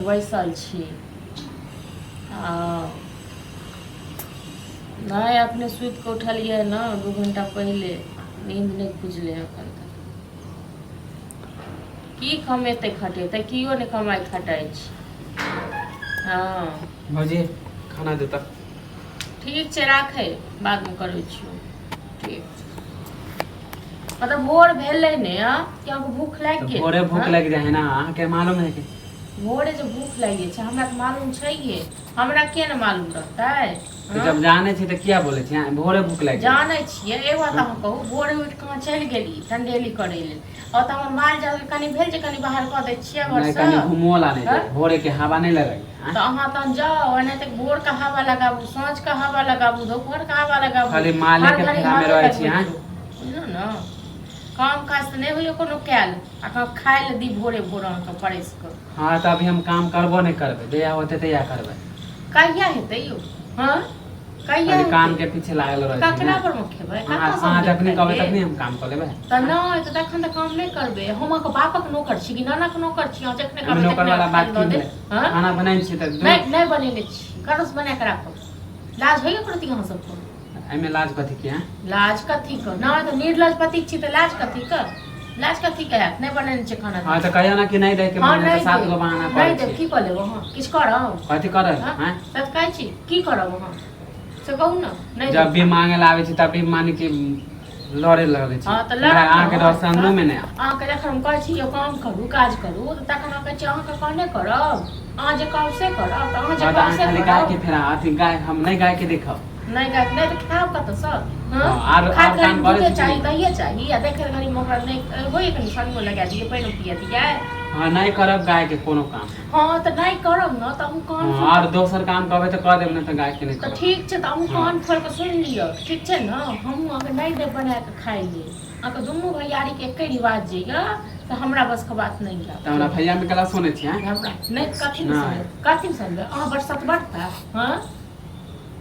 बैसल छी। हँ, नहि, अखने सुति कऽ उठलियै ने 2 घंटा पहिले। नींद नहि खुजलै एखन तक। की कमेतै खटेतै? कियो नहि कमाइ खटाइ छै। हँ। भौजी, खाना देता। ठीक छै, राखै, बादमे करै छियौ। ठीक छै। मतलब भोर भेलै ने आ कि अहाँके भूख लागि तऽ गेल? भोरे भूख हँ? लागि जाइ है ने, अहाँके मालूम है कि? भोरे जे भूख लागि जाइ छै, हमरा तऽ मालूम छैहे। हमरा किया ने मालूम रहतै? तऽ हँ? जब जानै छी तऽ किया बोलै छी? अहाँ भोरे भूख लागि जाइ। जानै छियै। एगो बात अहाँ कहू, भोरे उठि कऽ अहाँ चलि गेली टंडेली करै लेल, और तऽ हमर माल जाल के कनि भेल जे कनि बाहर कऽ दै छियै नहि, घरसँ? कनि घुमो ला नहि हँ? जाइ, भोरे के हवा नहि लगै? तऽ अहाँ तहन जाउ, एनाहिते भोर के हवा लगाबू, साँझ के हवा लगाबू, दोपहर के हवा लगाबू। खाली माले हर के घड़ी फेरा में हवे रहै छी, लगबैत आँय? रहू। बुझलहुँ ने? काम काज तऽ नहि होइए कोनो कयल, आ खाय लए दी भोरे भोर अहाँके परसि कऽ। हँ, तऽ अभी हम काम करबो नहि करबै, जहिया होतै तहिया करबै। कहिया हेतै यौ? हँ, कहिया खाली काम हेतै? के पीछे लागल रहै छी। ककरा ने पर मे खेबै? अहाँ कतऽसँ अहाँ हम देब जखनी खाय कहबै लेल? तखनी हम काम कऽ लेबै। तऽ नहि तऽ तखन तऽ काम नहि करबै। हम अहाँके बापक नौकर छी कि नानाके नौकर छी? अहाँ जखने एहिमे कहबै नौकर तखने वाला अहाँ खाय बात लए की दऽ देब? भेलै? हँ? खाना बनाइ छी तऽ नहि, नहि बनेने छी। कतऽसँ बना कऽ राखब? लाज होइए प्रति अहाँ सबके? एहिमे लाज कथी के? लाज कथी के? नहि तऽ निर्लज पति छी तऽ लाज कथी के? लाज कथी के हैत? नहि बनेने छै खाना। हँ, तऽ कहियो ना कि नहि दै के हँ मन है तऽ नहि सात देब। गो बहाना नहि करै देब। छी। की कऽ लेब अहाँ? किछु करब? कथी करब? हँ? आँय? तऽ कहै छी, की करब अहाँ से कहू ने। नहि जब देब भी खाना। मांगे ला आबै छी तब भी माने कि लड़े लगै छी। हँ, तऽ हमरा लड़ब अहाँके ने। डर से अंगनो मे नहि आउ। अहाँके जखन हम कहै छी यौ काम करू, काज करू, तऽ तखन अहाँ कहै छी अहाँके कहने करब, अहाँ जे कहब से करब। तऽ अहाँ जे हँ, तऽ कहब अहाँ से खाली गाय के करब। फेरा अथी गाय हम नहि गाय के देखब। नहि गाय नहि तऽ खायब कतऽसँ? हँ? हँ, आर खाय आर काम घड़ी करै दूधे छी कि चाही, नहि? दहिए चाही, आ देखै घड़ी ओकरा नहि होइए कनि सनियो लगा दियै, पानिओ पिया दियै। हँ, नहि करब गाय के कोनो काम। हँ, तऽ नहि करब ने तऽ अहूँ कान हँ, खोलि आर कऽ दोसर काम कहबै तऽ कऽ देब, नहि तऽ गाय के नहि तऽ करब। ठीक छै, तऽ अहूँ हँ। कान खोलि कऽ सुनि लिअ, ठीक छै ने? हमहूँ अहाँके नहि देब बना कऽ खाय लेल। अहाँके दुनू भैयारीके एके रिवाज जे यऽ, तऽ हमरा बसके बात नहि यऽ। तऽ हमरा भैया मे कला सुनै छी? आँय? हमरा नहि, कथी मे नहि। सुनबै? कथी मे सुनबै? अहाँ बड़ सतबटता। हँ,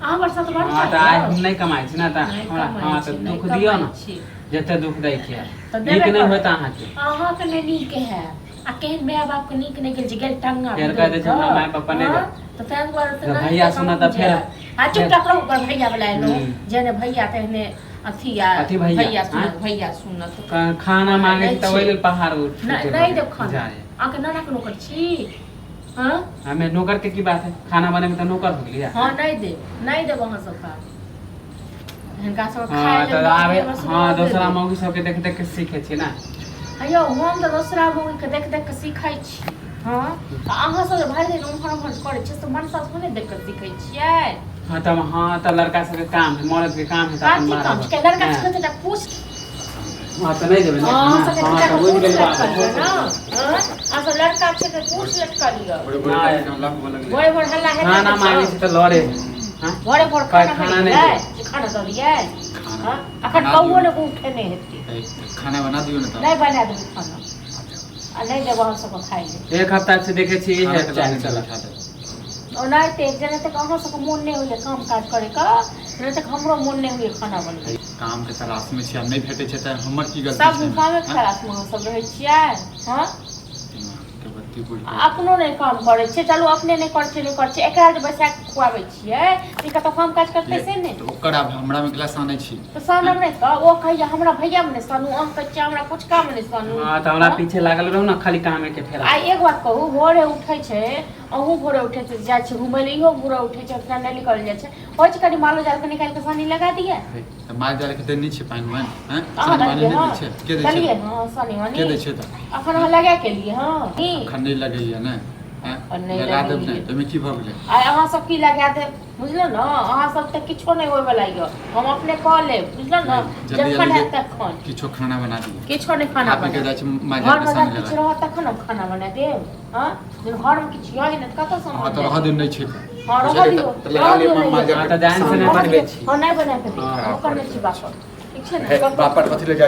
अहाँ बड़ सतबटता। हँ, तऽ आइ यौ हम नहि कमाइ छी ने तऽ नहि हमरा कमाइ हँ छी, तऽ नहि दुःख दियौ कमाइ ने। छी। जते दुःख दै के तऽ नीक देबे नहि होइत करब। अहाँके। अहाँके नहि नीक है आ केहन माय बापके नीक नहि गेल जे गेल टंगा फेर बिगड़ि कहि दै छै हमरा कऽ। माय पापा नहि हँ जाउ। तऽ ताहि दुआरे तऽ जब नहि भैया तऽ सुनत कहूँ तऽ फेर जायब। आ फेर चुपचाप रहू। ओकर भैया वला एलहुँ जेहने भैया तेहने अथी आ कथी भैया? भैया आँय? सुनत, भैया सुनत। खाना मांगे नहि छी तऽ ओहि छै। लेल पहाड़ नहि, टूटे नहि देब खाना। जाय। अहाँके नानाके नौकर छी? हँ? हमे नौकर के की बात है? खाना बने में तऽ नौकर हो गेलियै। हँ, नहि देब, नहि देब अहाँ सबके। हिनका सब हँ खाय तऽ लेल आबे दऽ दिअ, हँ, बस दोसरा दे। मौगी सबके देख देख के सीखे छी ने। यौ, हम तऽ दोसरा मौगीके देख देख कऽ सीखै छी। हँ, आ अहाँ सब जे भरि दिन उम्हर उम्हर करै छियै, से मनसा सब नहि देख कऽ सीखै छियै? हँ, तऽ हँ, तऽ लड़का सबके काम है, मर्द के काम है तऽ अपन कथी बारह काम बजे छै लड़का नहि। सबके? तऽ पूछ। हँ, तऽ नहि देबै ने हँ, खाना? सबके हँ, दूटा तऽ कऽ बुझि पूछ गेलियै बात। लटकल यऽ ने। हँ, अहाँ सब लड़का छै तऽ पूछ लटकल यऽ। भोरे भोरे नहि। कथी हल्ला हुअ लगलै? भोरे भोर हल्ला हेतै खाना तऽ मांगे छी तऽ लड़े है। हँ? भोरे भोर कहै खाना खाना बनि नहि गेलै देबै। जे खाना दऽ दियै? खाना हँ, अखन बना कौओ दियौ ने ने। मुँह खेने हेतै। खाना बना दियौ ने तऽ। नहि बना देबै खाना आ नहि देब अहाँ सबके खाइ लए। एक हफ्ता से देखे छी खाना इहे के चालि नहि चलत। बैठा देब। ओनाहिते जेना तक अहाँ सबके मोन नहि होइए काम काज करैके, तेना तक हमरो मोन नहि होइए खाना बनबै। काम के तलाश मे छी, आब नहि भेटै छै तऽ हमर की गलती सब छै दिन एहिमे? कामे के आँय? तलाशमे अहाँ सब रहै छियै? हँ? दिमाग के बत्ती बुझि आ गेल। अपनो नहि काम करै छियै। चलू, अपने नहि करै छियै, नहि करै छियै, एकरा जे बैसा कऽ खुआबै छियै तऽ ई कतौ काम काज करतै ये से नहि? तऽ ओकर आब हमरा मे क्लास आनै छी? तऽ सानब आँय? नहि तऽ ओ कहैया हमरा भैयामे नहि सानू, अहाँ कहै छियै हमरा पुचकामे नहि सानू। हँ, तऽ हमरा हँ? पीछे लागल रहू ने खाली कामे के फेरा आ मे। एक बात कहू, भोरे उठै छै, अहूँ भोरे उठै छै, जाइ छै घुमै लए, इहो भोरे उठै छै, अपना निकल जाइ छै, होइ छै कनि मालो जालके निकालि कऽ सानी लगा दियै। हे, तऽ माल जाल के देने छियै पानि वानि? आँय? अहाँ सानी वानी देलियै? नहि हँ। दै छियै? के दै छै? देलियै हँ सानी के वानी? दै छै तऽ? अखन अहाँ लगा के एलियै हँ की? अखन नहि लगैया ने? आँय? अखन नहि लगा देब ने? लगेलियै। तऽ ओहिमे की भऽ गेलै? आइ अहाँ सब की लगा देब? बुझलहुँ ने? अहाँ सब तऽ किछो नहि होयवला यऽ, हम अपने कऽ लेब, बुझलहुँ ने? जल्दी जखन जल्दी हैत तखन। किछो खाना बना दियौ। किछो नहि खाना खा पी के बनायब। जाइ छी माल जाल के घरमे सानी जब किछु लगा। रहत तखन हम खाना बना देब। हँ, जहन घरमे किछु यऽ नहि तऽ कतऽसँ हम हँ, तऽ बना रहऽ देब? दियौ, नहि छै तऽ। हँ, रहऽ बुझलियै? दियौ। तऽ लगा रहऽ लिअ दियौ, नहि माल यऽ। जाल हँ, के तऽ जान से सानी। नहि रहऽ बनबै दियौ। छी। हँ, नहि बना कऽ देब। हँ। नौकर नहि छी बापक, ठीक छै ने? हे, बापर कथी लए जाइ?